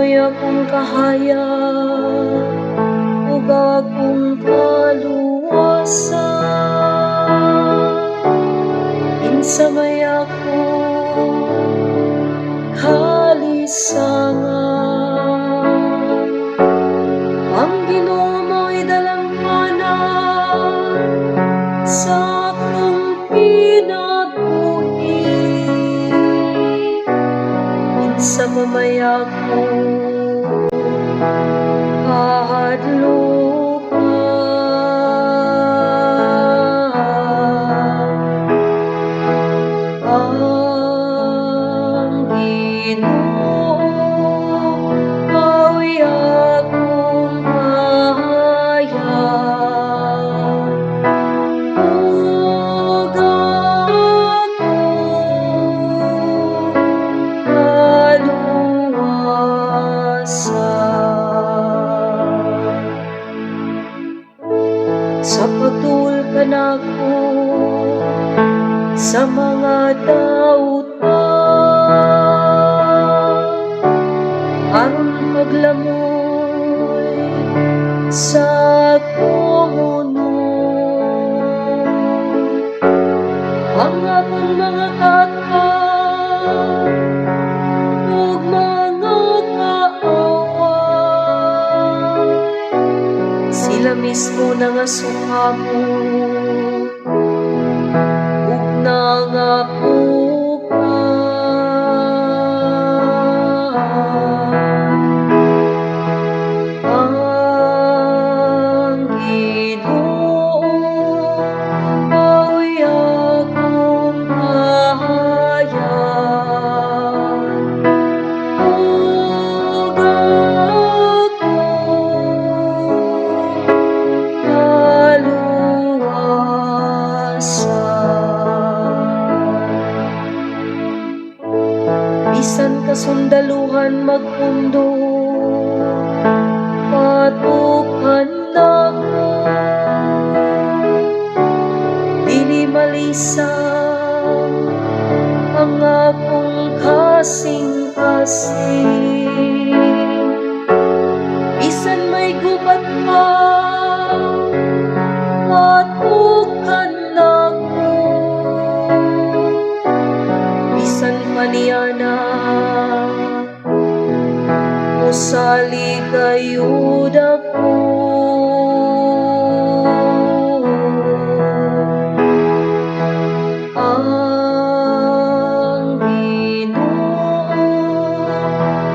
maoy akong kahayag ug akong kaluwasan. Kinsa may akong kalisangan? Ang Ginoo mao'y dalampanan sa akong kinabuhi. Kinsa pa may akong kahadlukan? Ang Ginoo mao'y akong kahayag ug akong kaluwasan. Sa pagduol kanako sa mga dautan, aron paglamoy sa akong unod. Ang akong mga kaatag ug mga kaaway, sila mismo nangasukabot ug nangapukaw. Ang Ginoo mao'y akong kahayag ug akong kaluwasan. Bisan kasundaluhan magpundo, patukan nako. Dili malisang ang akong kasing-kasing. Bisan may gubat pa, patukan nako. Bisan pa niana, mosalig gayud ako. Ang Ginoo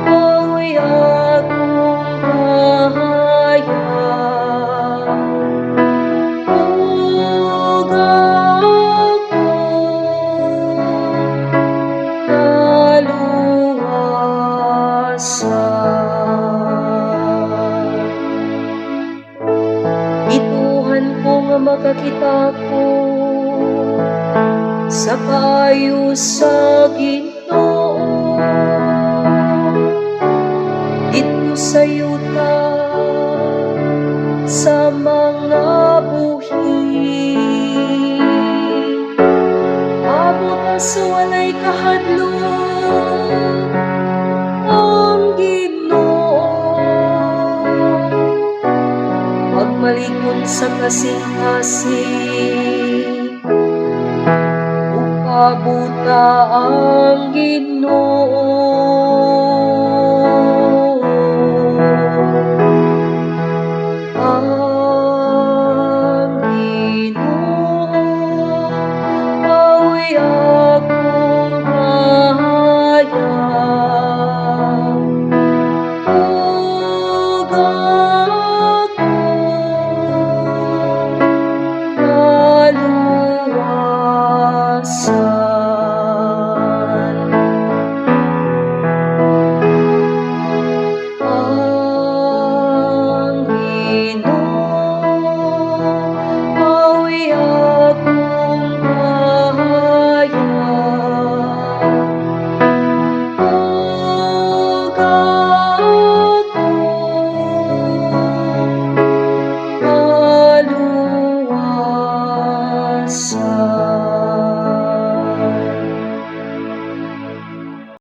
mao'y akong kahayag ug akong kaluwasan. Gituohan ko nga makakita ko sa kaayo sa Ginoo didto sa yuta sa mga buhi. Abot na sa walay kahadlok ang Ginoo, pagmalikon sa kasing-kasing ug pabuta ang Ginoo.